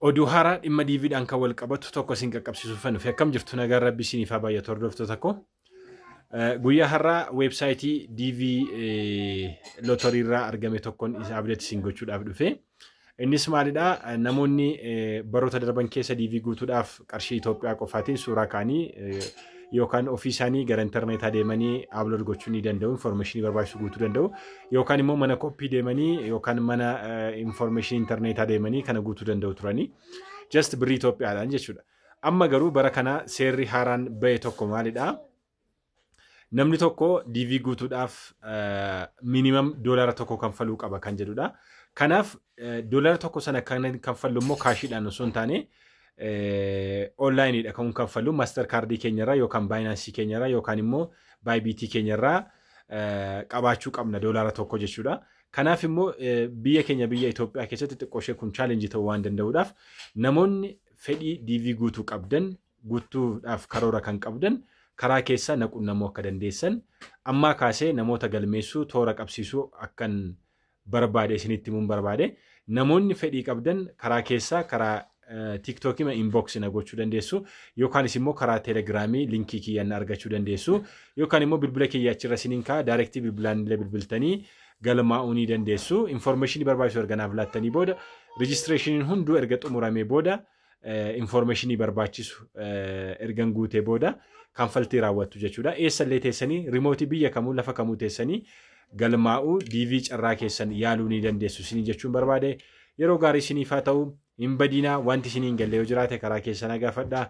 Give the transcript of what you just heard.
Oduu haaraa dhimma DVdhaan kan wal qabatu tokko isin qaqqabsiisuufan dhufe. Akkam jirtu? Nagaan Rabbi isiniif haa baay'atu, hordoftoota koo. Guyyaa har'aa weebsaayitii DV lottery irraa argame tokkoon isa update isin gochuudhaaf dhufe. Innis maalidha? Namoonni baroota darban keessa DV guutuudhaaf qarshii Itoophiyaa qofaatiin suuraa ka'anii yookaan ofii isaanii gara intarneetaa deemanii upload gochuu ni danda'u, information barbaachisu guutuu danda'u, yookaan immoo mana koppii deemanii yookaan mana information intarneetaa deemanii kana guutuu danda'u turanii. Just birrii Itoophiyaadhaan jechuudha. Amma garuu bara kana seerri haaraan bahe tokko maalidha? Namni tokko DV guutuudhaaf minimum $1 kanfaluu qaba kan jedhudha. Kanaaf $1 sana kan kanfallu immoo cashiidhaan osoo hin taane onlineiidha kan kanfallu, Master Cardii keenyarraa yookaan Binance keenyarraa yookaan immoo Bybit keenyarraa qabaachuu qabna $1 jechuudha. Kanaaf immoo biyya keenya, biyya Itoophiyaa keessatti xiqqoo ishee kun challenge ta'uu waan danda'uudhaaf, namoonni fedhii DV guutuu qabdan, guutuudhaaf karoora kan qabdan, karaa keessa na qunnamuu akka dandeessan, ammaa kaasee namoota galmeessuu, toora qabsiisuu akkan barbaade isinitti himuun barbaade. Namoonni fedhii qabdan karaa keessaa, karaa TikTokii inbox na gochuu dandeessu, yookaanis immoo karaa Telegramii linkii kiyyan argachuu dandeessu, yookaan immoo bilbila kiyya achirra isiniin ka'a, directii bilbilaan illee bilbiltanii galmaa'uu ni dandeessu. Informationii barbaachisu erga naaf laattanii booda, registrationiin hunduu erga xumuramee booda, informationii barbaachisu ergan guutee booda kanfaltii raawwattu jechuudha. Eessallee teessanii, remote, biyya kamuu, lafa kamuu teessanii galmaa'uu, DV carraa keessan yaaluu ni dandeessu isinii jechuun barbaade. Yeroo gaarii isiniif haa ta'u. Hin badiinaa. Wanti isinii hin galle yoo jiraate karaa keessan gaafadhaa.